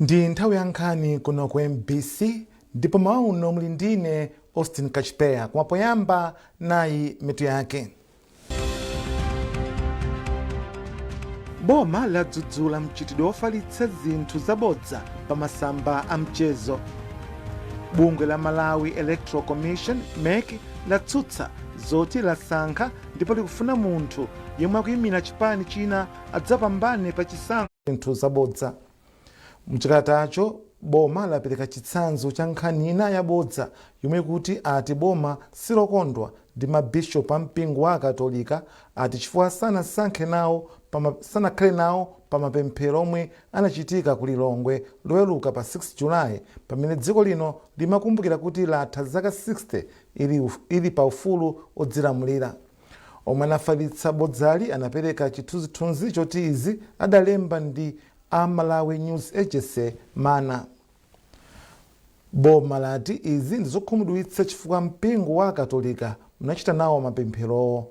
Ndi nthawi ya nkhani kuno ku MBC, ndipo mmawa uno muli ndine Austin Kachipeya. Koma poyamba, nayi mitu yake. Boma ladzudzula mchitidwe wofalitsa zinthu zabodza pa masamba a mchezo. Bungwe la Malawi Electoral Commission, MEC, latsutsa zoti lasankha ndipo likufuna munthu yemwe akuyimira chipani china adzapambane pa chisankho. Zinthu zabodza. Mchikalatacho, boma lapereka chitsanzo cha nkhani ina yabodza yomwe kuti ati boma silokondwa ndi mabishopu a mpingo wa Akatolika, ati chifukwa sanakhale nawo pa mapemphero omwe anachitika ku Lilongwe Loweruka pa 6 Julayi, pamene dziko lino limakumbukira kuti latha zaka 60 ili pa ufulu odzilamulira. Omwe anafalitsa bodzali anapereka chithunzithunzi choti izi adalemba ndi a Malawi News Agency, MANA. Boma lati izi ndizokhumudwitsa chifukwa mpingo wa Akatolika unachita nawo mapempherowo.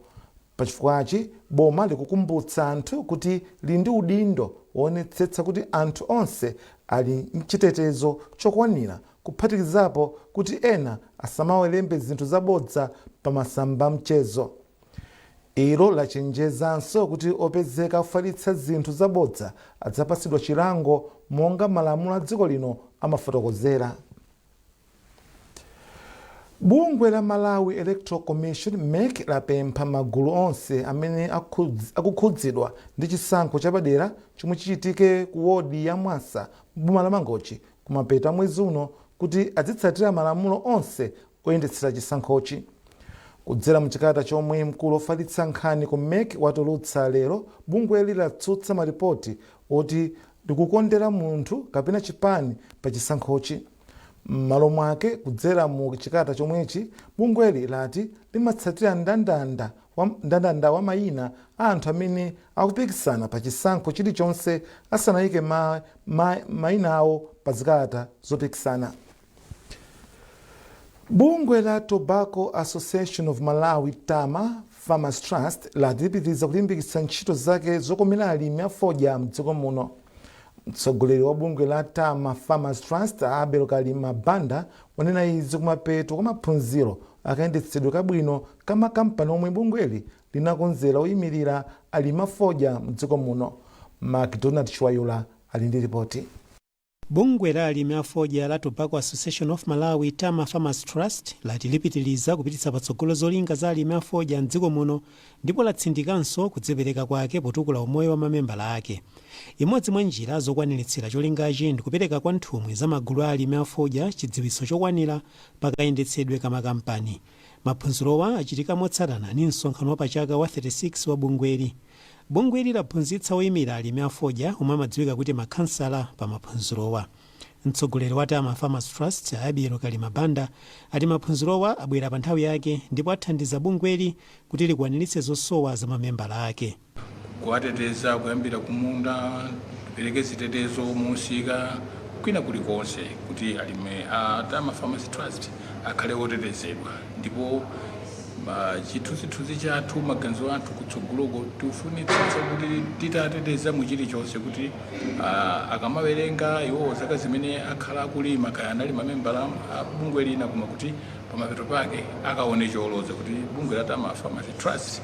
Pachifukwachi, boma likukumbutsa anthu kuti lili ndi udindo woonetsetsa kuti anthu onse ali mchitetezo chokwanira, kuphatikizapo kuti ena asamawelembe zinthu zabodza pa masamba mchezo. Ilo lachenjezanso kuti opezeka ofalitsa zinthu zabodza adzapatsidwa chilango monga malamulo a dziko lino amafotokozera. Bungwe la Malawi Electoral Commission, MEC, lapempha magulu onse amene akukhudzidwa ndi chisankho chapadera chomwe chichitike ku wodi ya Mwasa m'boma la Mangochi kumapeto a mwezi uno kuti azitsatira malamulo onse oyendetsera chisankhochi. Kudzera muchikalata chomwe mkulu ofalitsa nkhani ku MEC watulutsa lero, bungweli latsutsa malipoti oti likukondera munthu kapena chipani pa chisankhochi. M'malo mwake, kudzera mu chikalata chomwechi, bungweli lati limatsatira ndandanda wa mayina a anthu amene akupikisana pa chisankho chilichonse asanayike mayina awo pa zikalata zopikisana. Bungwe la Tobacco Association of Malawi, TAMA Farmers Trust, lati lipitiriza kulimbikitsa ntchito zake zokomera alimi a fodya mdziko muno. Mtsogoleri wa bungwe la TAMA Farmers Trust, Abel Kalima Banda, wanena izi kumapeto kwa maphunziro akayendetsedwe kabwino ka makampani omwe bungweli linakonzera oyimirira alimi a fodya mdziko muno. MacDonald Chiwayula ali ndi ripoti. Bungwe la alimi a fodya la Tobacco Association of Malawi, TAMA Farmers Trust, lati lipitiriza kupititsa patsogolo zolinga za alimi a fodya mdziko muno, ndipo latsindikanso kudzipereka kwake potukula umoyo wa mamembala ake. Imodzi mwa njira zokwaniritsira cholingachi ndikupereka kwa nthumwi za magulu a alimi a fodya chidziwitso chokwanira pakayendetsedwe ka makampani. Maphunzirowa achitika motsatana ndi msonkhano wapachaka wa 36 wa bungweli. Bungweli laphunzitsa oyimira alimi a fodya, omwe amadziwika kuti makhansala, pa maphunzirowa. Mtsogoleri wa TAMA Farmers Trust, Abiel Kalima Banda, ati maphunzirowa abwera pa nthawi yake ndipo athandiza bungweli kuti likwaniritse zosowa za mamembala ake. Kuwateteza kuyambira kumunda, tipereke zitetezo mumsika, kwina kulikonse, kuti alimi a TAMA Farmers Trust akhale otetezedwa. Ndipo chithunzithunzi chathu, maganizo athu kutsogoloko, tikufunitsitsa kuti titateteza mu chilichonse, kuti akamawerenga iwowo zaka zimene akhala akulima, kaya anali mamembala a bungwe lina, koma kuti pamapeto pake akaone choloza kuti bungwe la TAMA Farmers Trust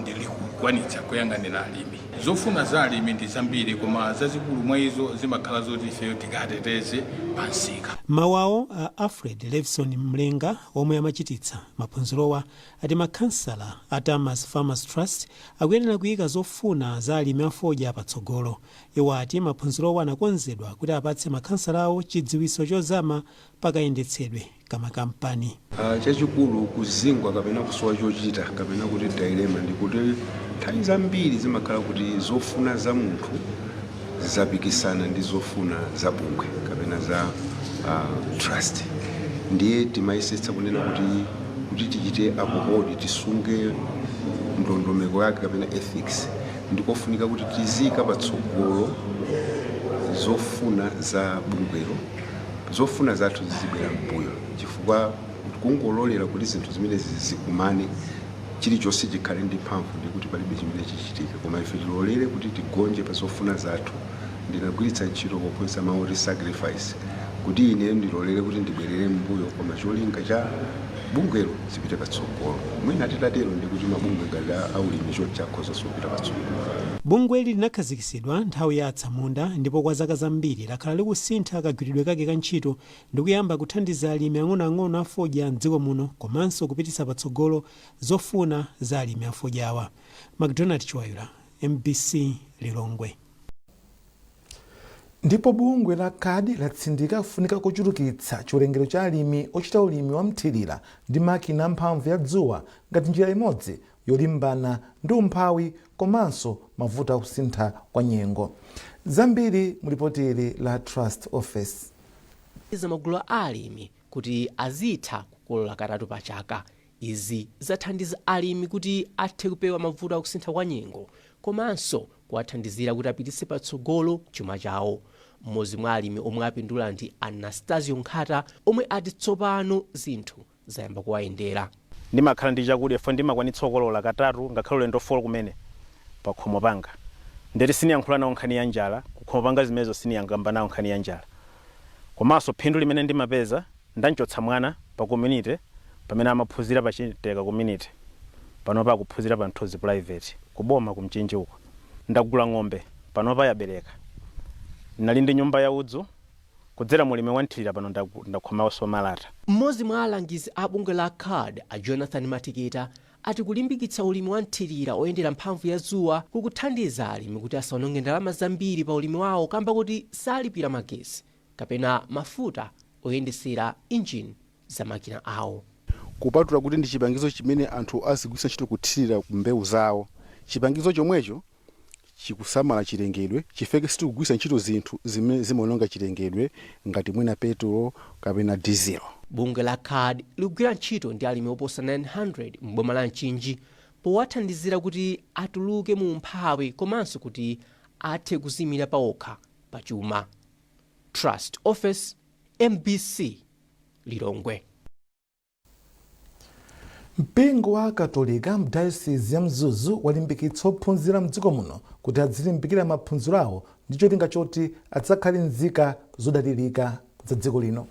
ndi likukwanitsa kuyang'anira alimi. Zofuna za alimi ndi zambiri, koma zazikulu mwa izo zimakhala zoti ifeyo tikateteze pamsika. Mawu awo, a Alfred Levison Mlenga, omwe amachititsa maphunzirowa, ati makhansala a TAMA Farmers Trust akuyenera kuyika zofuna za alimi a fodya patsogolo. Iwo ati maphunzirowa anakonzedwa kuti apatse makhansala awo chidziwitso chozama pakayendetsedwe kamakampani. Chachikulu kuzingwa kapena kusowa chochita kapena kuti dilemma, ndikuti nthawi zambiri zimakhala kuti zofuna za munthu zapikisana ndi zofuna za bungwe kapena za trust. Ndiye timayesetsa kunena kuti tichite uphold, tisunge ndondomeko yake kapena ethics, ndikofunika kuti tiziyika patsogolo zofuna za bungwelo, zofuna zathu zizibwera mbuyo, chifukwa kungololera kuti zinthu zimenezi zikumane, chilichonse chikhale ndi mphamvu, ndi kuti palibe chimene chichitike. Koma ife tilolere kuti tigonje pa zofuna zathu. Ndinagwiritsa ntchito pophunzitsa mawu oti sacrifice, kuti ine ndilolere kuti ndibwerere mbuyo, koma cholinga cha bungwelo zipite patsogolo. Mwina titatero ndikuti mabungwe ngati aulimi chonchi akhozanso kupita patsogolo. Bungweli linakhazikitsidwa nthawi ya atsamunda, ndipo kwa zaka zambiri lakhala likusintha kagwiridwe kake ka ntchito ndi kuyamba kuthandiza alimi ang'onoang'ono afodya mdziko muno, komanso kupititsa patsogolo zofuna za alimi afodyawa. MacDonald Chiwayula, MBC, Lilongwe. Ndipo bungwe la CARD latsindika kufunika kuchulukitsa chiwerengero cha alimi ochita ulimi wa mthirira ndi makina amphamvu ya dzuwa ngati njira imodzi yolimbana ndi umphawi komanso mavuto akusintha kwa nyengo. Zambiri mulipoti ili la Trust Office. Za magulu a alimi kuti azitha kukolola katatu pa chaka. Izi zathandiza alimi kuti athe kupewa mavuto akusintha kwa nyengo, komanso kuwathandizira kuti apititse patsogolo chuma chawo. Mmodzi mwa alimi omwe apindula ndi Anastasio Nkhata, omwe ati tsopano zinthu zayamba kuwayendera. Ndimakhala ndi chakudya fo, ndimakwanitsa kukolola katatu, ngakhale ulendo 4 kumene pa khomo panga. Ndeti siniyankhula nawo nkhani ya njala kukhomo panga, zimenezo siniyangamba nawo nkhani ya njala. Komanso phindu limene ndimapeza, ndanchotsa mwana pa community pamene amaphunzira pa Chiteka Community, panopa akuphunzira pa Nthozi Private kuboma kumchinji uko. Ndagula ng'ombe, panopa yabereka. Nali ndi nyumba ya udzu, kudzera mulimi wanthirira pano ndakhomanso malata. Mmodzi mwa alangizi a bungwe la CARD, a Jonathan Matiketa, ati kulimbikitsa ulimi wa mthirira oyendera mphamvu ya dzuwa kukuthandiza alimi kuti asaononge ndalama zambiri pa ulimi wawo, kamba kuti salipira magesi kapena mafuta oyendesera injini za makina awo. Kupatula kuti ndi chipangizo chimene anthu azigwiritsa ntchito kuthirira mbewu zawo, chipangizo chomwecho chikusamala chilengedwe, chifukwa sitikugwiritsa ntchito zinthu zimene zimaononga chilengedwe ngati mwina petulo kapena dizelo. Bungwe la CARD likugwira ntchito ndi alimi oposa 900 m'boma la Mchinji powathandizira kuti atuluke mu umphawi komanso kuti athe kuziyimira pawokha pachuma. Trust Office, MBC, Lilongwe. Mpingo wa Katolika mdiocese ya Mzuzu walimbikitsa ophunzira mdziko muno kuti adzilimbikira maphunziro awo ndi cholinga choti adzakhale nzika zodalirika za dziko lino.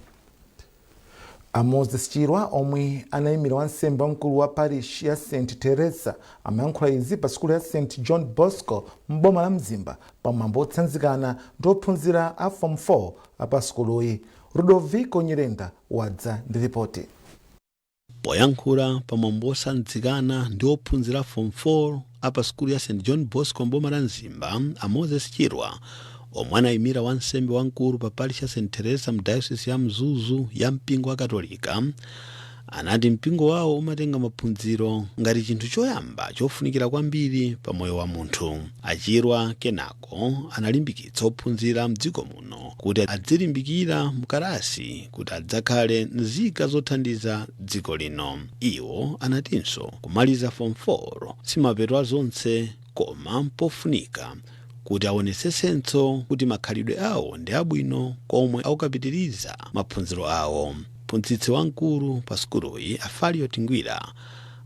A Moses Chirwa, omwe anayimira wansembe wamkulu wa parish ya St Teresa, amayankhula izi pa sukulu ya St John Bosco m'boma la Mzimba pamwambo otsanzikana ndi ophunzira a Form 4 apa sukuluyi. Ludovico Nyirenda wadza ndi ripoti. Poyankhula pamwambo osanzikana ndi ophunzira Form 4 apa sukulu ya St John Bosco mboma la Mzimba, a Moses Chirwa, omwe anayimira wansembe wamkulu pa parish ya St Teresa mdiocese ya Mzuzu ya mpingo wa Katolika, anati mpingo wawo umatenga maphunziro ngati chinthu choyamba chofunikira kwambiri pa moyo wa munthu. Achirwa kenako analimbikitsa ophunzira mdziko muno kuti adzilimbikira mkalasi kuti adzakhale nzika zothandiza dziko lino. Iwo anatinso kumaliza Form 4 simapeto zonse, koma mpofunika kuti aonetsetsenso kuti makhalidwe awo ndi abwino komwe akukapitiriza maphunziro awo. Mphunzitsi wamkulu pa sukuluyi, Afalio Tingwira,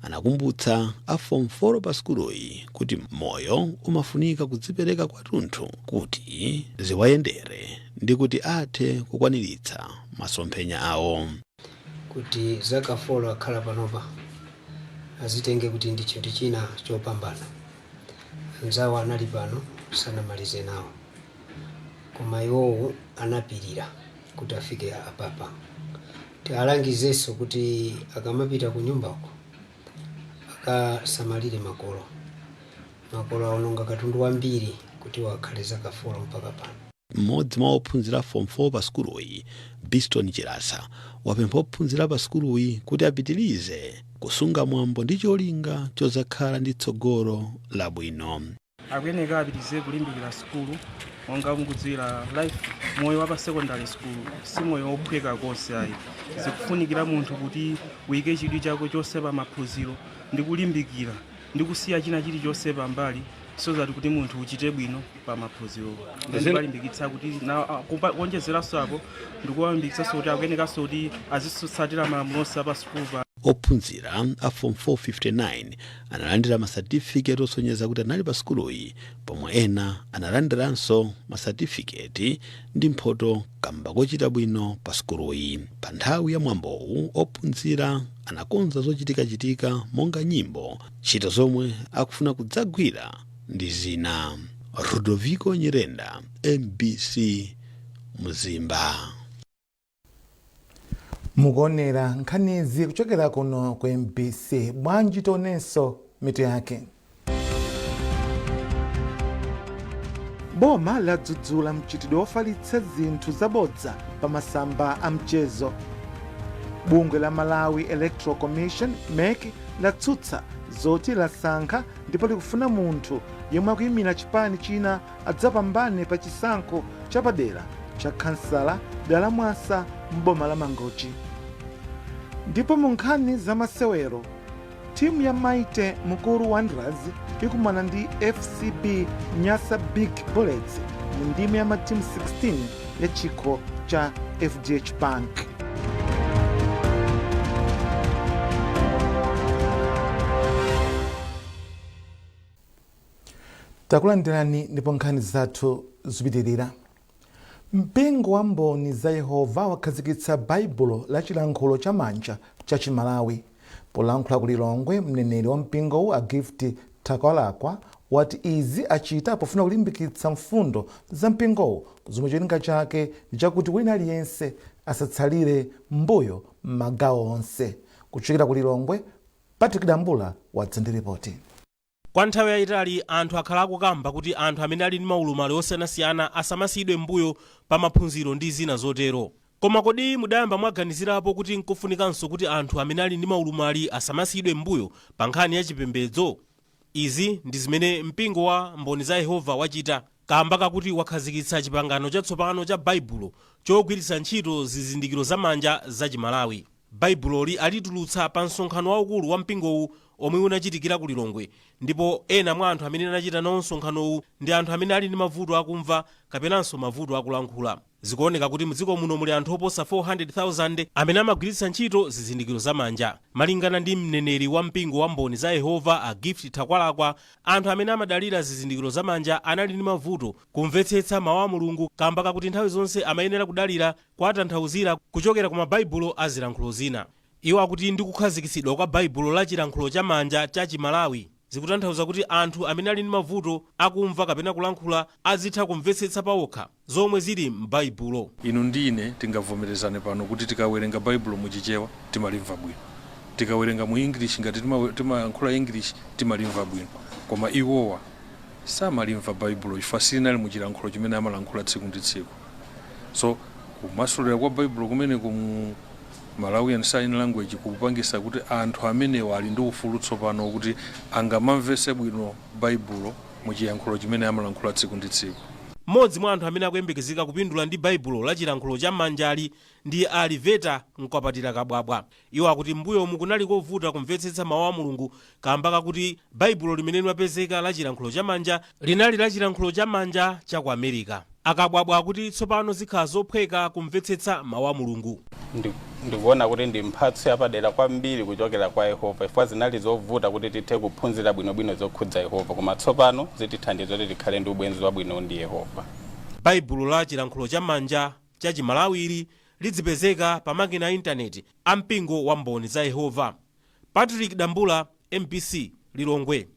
anakumbutsa a Form 4 pa sukuluyi kuti moyo umafunika kudzipereka kwathunthu kuti ziwayendere ndi kuti athe kukwaniritsa masomphenya awo. Kuti zaka 4 akhala panopa azitenge kuti ndi chinthu china chopambana. Anzawo anali pano sanamalize nawo, koma iwowo anapirira kuti afike apapa. Tialangizenso kuti akamapita ku nyumbako akasamalire makolo. Makolo aononga katundu wambiri kuti wakhale zaka 4 mpaka pano. Mmodzi mwa ophunzira Form 4 pa sukuluyi, Biston Chirasa, wapempha ophunzira pa sukuluyi kuti apitirize kusunga mwambo ndi cholinga chozakhala ndi tsogolo labwino. Akuyeneka apitirize kulimbikira sukulu. Monga mukudziwira, life, moyo wa pa secondary school si moyo wophweka konse ayi. Zikufunikira munthu kuti uyike chidwi chako chonse pa maphunziro ndi kulimbikira ndi kusiya china chilichonse pambali, so that kuti munthu uchite bwino pa maphunziro. Ndikuwalimbikitsa kuti kuonjezeranso apo, ndikuwalimbikitsanso kuti akuyenekanso kuti azitsatira malamulo onse apa sukulu pa. Ophunzira a Form 459 analandira masatifiketi osonyeza kuti anali pa sukuluyi, pomwe ena analandiranso masatifiketi ndi mphoto kamba kochita bwino pa sukuluyi. Pa nthawi ya mwambowu, ophunzira anakonza zochitikachitika monga nyimbo, ntchito zomwe akufuna kudzagwira ndi zina. Rudoviko Nyirenda, MBC, Mzimba. Mukuonera nkhanizi kuchokera kuno ku MBC. Bwanji tionenso mitu yake. Boma ladzudzula mchitidwe wofalitsa zinthu zabodza pa masamba a mchezo. Bungwe la Malawi Electoral Commission, MEC, latsutsa zoti lasankha ndipo likufuna munthu yemwe akuyimira chipani china adzapambane pa chisankho chapadera cha khansala dera la Mwasa m'boma la Mangochi. Ndipo mu nkhani za masewero, timu ya Mighty Mukuru Wanderers ikumana ndi FCB Nyasa Big Bullets mu ndime ya matimu 16 ya chikho cha FDH Bank. Takulandirani ndipo nkhani zathu zipitirira. Mpingo wa Mboni za Yehova wakhazikitsa Baibulo la chilankhulo cha manja cha Chimalawi. Polankhula ku Lilongwe, mneneri wa mpingowu a Gift Thakwalakwa wati izi achita pofuna kulimbikitsa mfundo za mpingowu, zomwe cholinga chake ndi chakuti wina aliyense asatsalire mbuyo m'magawo onse. Kuchokera ku Lilongwe, Patrick Dambula wadza ndi ripoti. Kwa nthawi yayitali anthu akhala akukamba kuti anthu amene ali ndi maulumali osiyanasiyana asamasiyidwe m'mbuyo pa maphunziro ndi zina zotero. Koma kodi mudayamba mwaganizirapo kuti nkofunikanso kuti anthu amene ali ndi maulumali asamasiyidwe m'mbuyo pa nkhani ya chipembedzo? Izi ndi zimene mpingo wa Mboni za Yehova wachita kamba kakuti wakhazikitsa chipangano chatsopano cha Baibulo chogwiritsa ntchito zizindikiro zamanja za Chimalawi. Baibuloli alitulutsa pa msonkhano waukulu wa mpingowu omwe unachitikira ku Lilongwe ndipo ena mwa anthu amene anachita nawo msonkhanowu ndi anthu amene ali ndi mavuto akumva kapenanso mavuto akulankhula. Zikuoneka kuti mdziko muno muli anthu oposa 400,000 amene amagwiritsa ntchito zizindikiro zamanja. Malingana ndi mneneri wa mpingo wa Mboni za Yehova a Gift Thakwalakwa, anthu amene amadalira zizindikiro zamanja anali ndi mavuto kumvetsetsa mawu a Mulungu kamba kakuti nthawi zonse amayenera kudalira kuwatanthauzira kuchokera ku mabaibulo a zilankhulo zina. Iwo akuti ndi kukhazikitsidwa kwa Baibulo la chilankhulo cha manja cha Chimalawi, zikutanthauza kuti anthu amene ali ndi mavuto akumva kapena kulankhula azitha kumvetsetsa pawokha zomwe zili m'Baibulo. Inu ndi ine tingavomerezane pano kuti tikawerenga Baibulo mu Chichewa timalimva bwino. Tikawerenga mu English, ngati timayankhula English, timalimva bwino. Koma iwowa samalimva Baibulo chifukwa silinali mu chilankhulo chimene amalankhula tsiku ndi tsiku. So kumasulira kwa Baibulo kumeneku mu Malawian Sign Language kukupangisa kuti anthu amenewa ali ndi ufulu tsopano kuti angamamvese bwino Baibulo mu chiyankhulo chimene amalankhula tsiku ndi tsiku. Mmodzi mwa anthu amene akuyembekezeka kupindula ndi Baibulo la chilankhulo cha manjali ndi a Liveta Mkwapatira Kabwabwa. Iwo akuti m'mbuyomu kunali kovuta kumvetsetsa mawu a Mulungu kamba kakuti Baibulo limene limapezeka la chilankhulo cha manja linali la chilankhulo cha manja cha ku America. A Kabwabwa akuti tsopano zikhala zophweka kumvetsetsa mawu a Mulungu. Ndikuona kuti ndi mphatso yapadera kwambiri kuchokera kwa Yehova, chifukwa zinali zovuta kuti tithe kuphunzira bwinobwino zokhudza Yehova, koma tsopano zitithandiza kuti tikhale ndi ubwenzi wabwino ndi Yehova. Baibulo la chilankhulo cha manja cha Chimalawili lidzipezeka pa makina a intaneti a mpingo wa Mboni za Yehova. Patrick Dambula, MBC, Lilongwe.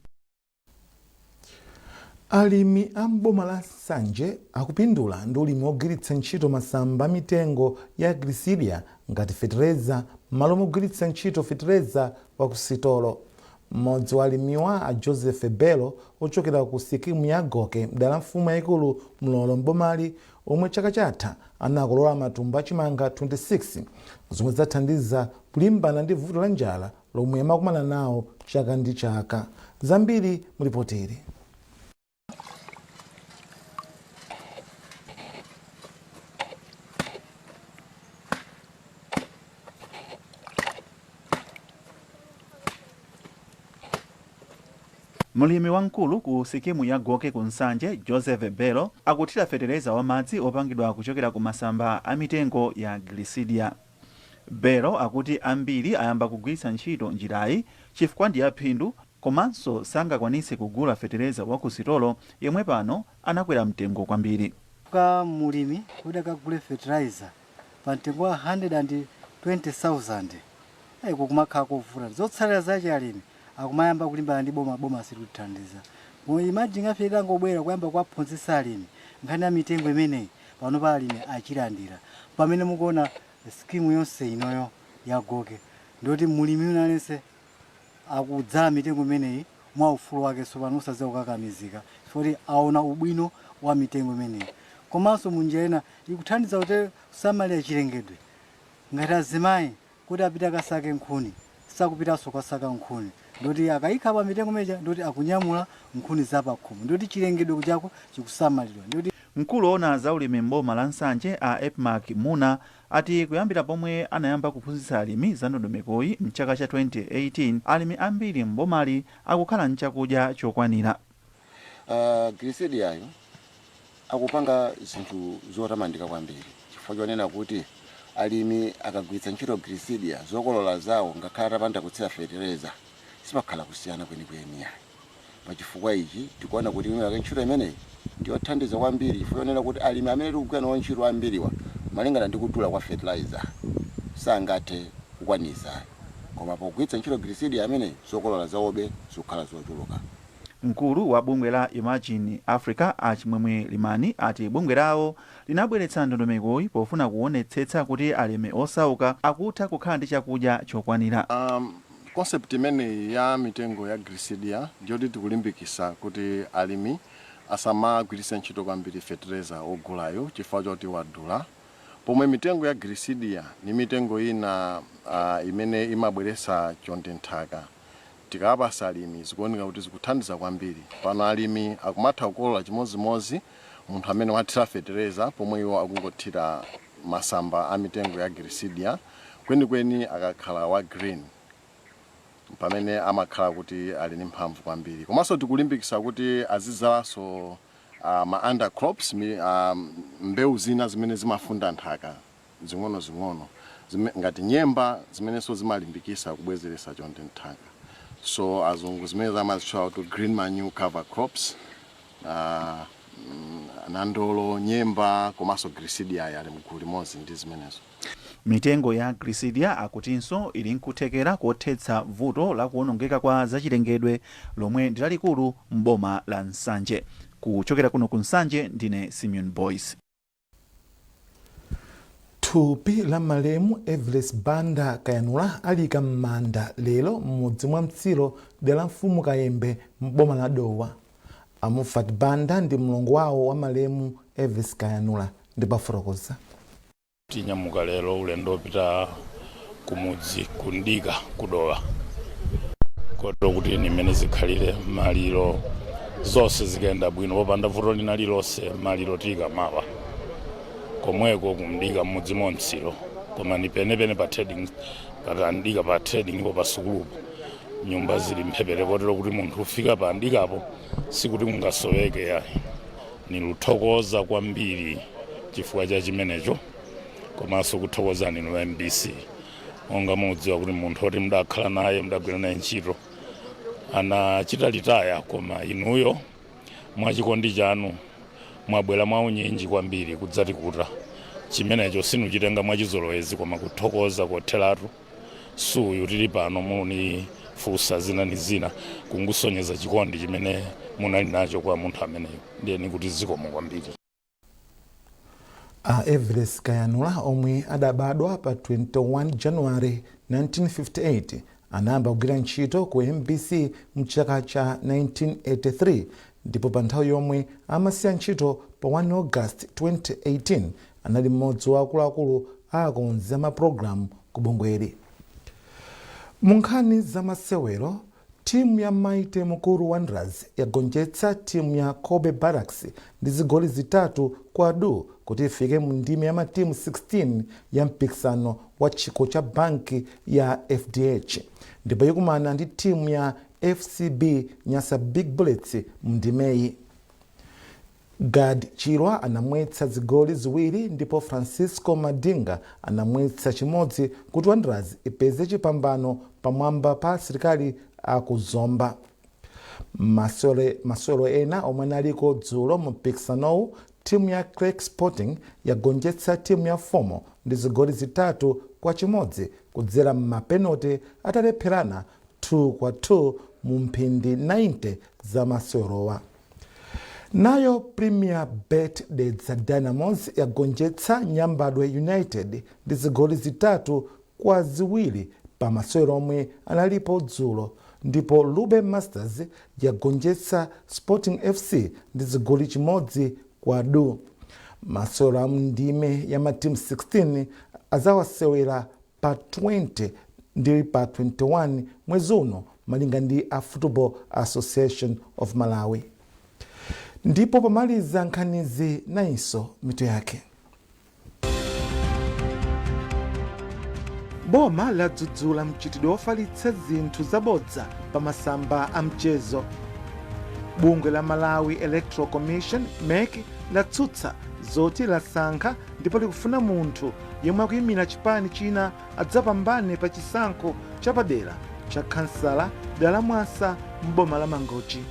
Alimi a m'boma la Nsanje akupindula ndi ulimi wogwiritsa ntchito masamba a mitengo ya Gliricidia ngati fetereza m'malo mogwiritsa ntchito fetereza wa kusitolo. Mmodzi wa alimiwa, a Joseph Belo, ochokera ku sikimu ya Goke mdera la mfumu yayikulu Mlolo m'bomali, omwe chaka chatha anakolola matumba achimanga 26 zomwe zathandiza kulimbana ndi vuto la njala lomwe amakumana nawo chaka ndi chaka. Zambiri mulipoteri. Mlimi wamkulu ku sikimu ya Goke ku Nsanje, Joseph Belo, akuthira fetereza wa madzi opangidwa kuchokera ku masamba a mitengo ya Gliricidia. Belo akuti ambiri ayamba kugwiritsa ntchito njirayi chifukwa ndi yaphindu, komanso sangakwanitse kugula fetereza wa ku sitolo yemwe pano anakwera mtengo kwambiri. Ka mulimi kuti akagule fertilizer pa mtengo wa 120,000, iko kumakhala kovuta. Zotsatira zache, alimi akumayamba kulimbana ndi boma, boma silikuthandiza. Imagine afe itangobwera kuyamba kuwaphunzitsa alimi nkhani ya mitengo imeneyi, pano pa alimi achilandira. Pamene mukuona scheme yonse inoyo ya Goke, ndoti mulimi wina aliyense akudzala mitengo imeneyi mwa ufulu wake tsopano, usadziwa kukakamizika, chifukwa aona ubwino wa mitengo imeneyi. Komanso munjira ina ikuthandiza kuti kusamalira chilengedwe. Ngati azimayi kuti apite akasake nkhuni, sakupitanso kukasaka nkhuni, ndoti akayikha pa mitengo imeneja, ndoti akunyamula nkhuni zapakhomo, ndoti chilengedwe kuchako chikusamalidwa, ndoti Mkulu woona zaulimi m'boma la Nsanje, a Epmark Muna, ati kuyambira pomwe anayamba kuphunzitsa alimi za ndondomekoyi mchaka cha 2018, alimi ambiri m'bomali akukhala nchakudya chokwanira. Gliricidiayo akupanga zinthu zotamandika kwambiri, chifukwa chonena kuti alimi akagwiritsa ntchito Gliricidia, zokolola zawo ngakhale atapanda kutsira fetereza sipakhala kusiyana kwenikweni yayi. Pachifukwa ichi tikuona kuti imwe ntchito imeneyi ndiyothandiza kwambiri, chifukwa chonena kuti alimi amene tikugwira nawo ntchito ambiriwa, malingana ndi kudula kwa fertilizer, sangathe kukwanisa, koma pogwiritsa ntchito Gliricidia ameneyi zokolola zawobe zikukhala zochuluka. Mkulu wa bungwe la Imagine Africa, Achimwemwe Limani, ati bungwe lawo linabweretsa ndondomekoyi pofuna kuonetsetsa kuti alimi osauka akutha kukhala ndi chakudya chokwanira. Concept imeneyi ya mitengo ya Gliricidia ndiyoti tikulimbikisa kuti alimi asamagwiritse ntchito kwambiri fertilizer ogulayo chifukwa choti wadula, pomwe mitengo ya Gliricidia ni mitengo ina imene imabweretsa chonde nthaka tikawapasa alimi, zikuoneka kuti zikuthandiza kwambiri. Pano alimi akumatha kukolola chimozimozi munthu amene wathira fertilizer, pomwe iwo akungothira masamba a mitengo ya Gliricidia. Kwenikweni akakhala wa green pamene amakhala kuti ali ndi mphamvu kwambiri. Komanso tikulimbikisa kuti azidzalanso ma undercrops, mbewu zina zimene zimafunda nthaka zing'ono-zing'ono, ngati nyemba, zimenenso zimalimbikisa kubwezeresa chonde nthaka. So azungu zimene amazitchula kuti green manure cover crops, nandolo, nyemba komanso Gliricidia ali mgulu limodzi ndi zimenezo. Mitengo ya Gliricidia akutinso ili nkuthekera kothetsa vuto la kuwonongeka kwa zachilengedwe lomwe ndi lalikulu m'boma la Nsanje. Kuchokera kuno ku Nsanje, ndine Simeon Boyce. Thupi la malemu Everest Banda Kayanula alika m'manda lero m'mudzi mwa Mtsiro, dera la mfumu Kayembe, m'boma la Dowa. Amufat Banda ndi mlongo wawo wa malemu Everest Kayanula ndipo afotokoza. Tinyamuka lero ulendo upita kumudzi kundika kudowa, kotero kuti nimene zikhalire maliro zonse zikayenda bwino popanda vuto lina lilonse. Maliro tikamawa komweko kumdika m'mudzi mwa Mtsiro, koma ni penepene pa trading, patandika pa trading ipo pa sukulupo, nyumba zili mphepete, kotero kuti munthu ufika pa ndikapo sikuti kungasoweke yayi. Niluthokoza kwambiri chifukwa cha chimenecho, komanso kuthokozani inu MBC. Monga mudziwa kuti munthu oti mudakhala naye, mudagwira naye ntchito, anachita retire, koma inuyo mwachikondi chanu mwabwera mwaunyinji kwambiri kudzatikuta. Chimenecho sinuchitenga mwachizolowezi, koma kuthokoza kotheratu. Suyu tili pano munifunsa zina ni zina, kungusonyeza chikondi chimene munali nacho kwa munthu ameneyo. Ndiye nikuti zikomo kwambiri. A Everest Kayanula, omwe adabadwa pa 21 January 1958, anayamba kugwira ntchito ku MBC mchaka cha 1983, ndipo pa nthawi yomwe amasiya ntchito pa 1 August 2018 anali mmodzi wa akuluakulu a akonzi amapulogalamu ku bungweli. Mu nkhani zamasewero, timu ya Mighty Mukuru Wanderers yagonjetsa timu ya Cobbe Barracks ndi zigoli 3-2 kuti ifike mu ndime ya matimu 16 ya mpikisano wa chikho cha banki ya FDH, ndipo ikumana ndi timu ya FCB Nyasa Big Bullets mu ndimeyi. Gad Chirwa anamwetsa zigoli ziwiri ndipo Francisco Madinga anamwetsa chimodzi kuti Wanderers ipeze chipambano pamwamba pa Asilikali akuzomba. Masewero ena omwe analiko dzulo mu mpikisanowu, timu ya Creck Sporting yagonjetsa timu ya Fomo ndi zigoli 3-1 kudzera m'mapenalty atalepherana 2-2 mu mphindi 90 za masewerowa. Nayo Premier Bet Dedza Dynamos yagonjetsa Nyambadwe United ndi zigoli 3-2 pa masewero omwe analipo dzulo, ndipo Lube Masters yagonjetsa Sporting FC ndi zigoli 1-0. Masewero a ndime ya matimu 16 azawasewera pa 20 ndi pa 21 mwezi uno malinga ndi a Football Association of Malawi. Ndipo pomaliza nkhanizi, nayinso mitu yake. Boma ladzudzula mchitidwe wofalitsa zinthu zabodza pa masamba a mchezo. Bungwe la Malawi Electoral Commission MEC latsutsa zoti lasankha ndipo likufuna munthu yemwe akuyimira chipani china adzapambane pa chisankho chapadera cha khansala dera la Mwasa m'boma la Mangochi.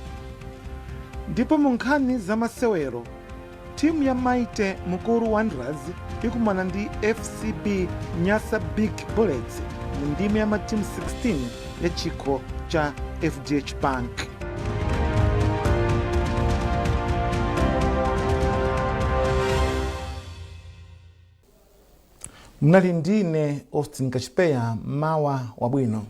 Ndipo mu nkhani za masewero, timu ya Mighty Mukuru Wanderers ikumana ndi FCB Nyasa Big Bullets mu ndime ya matimu 16 ya chikho cha FDH Bank. Mnali ndine Austin Kachipeya, mawa wabwino.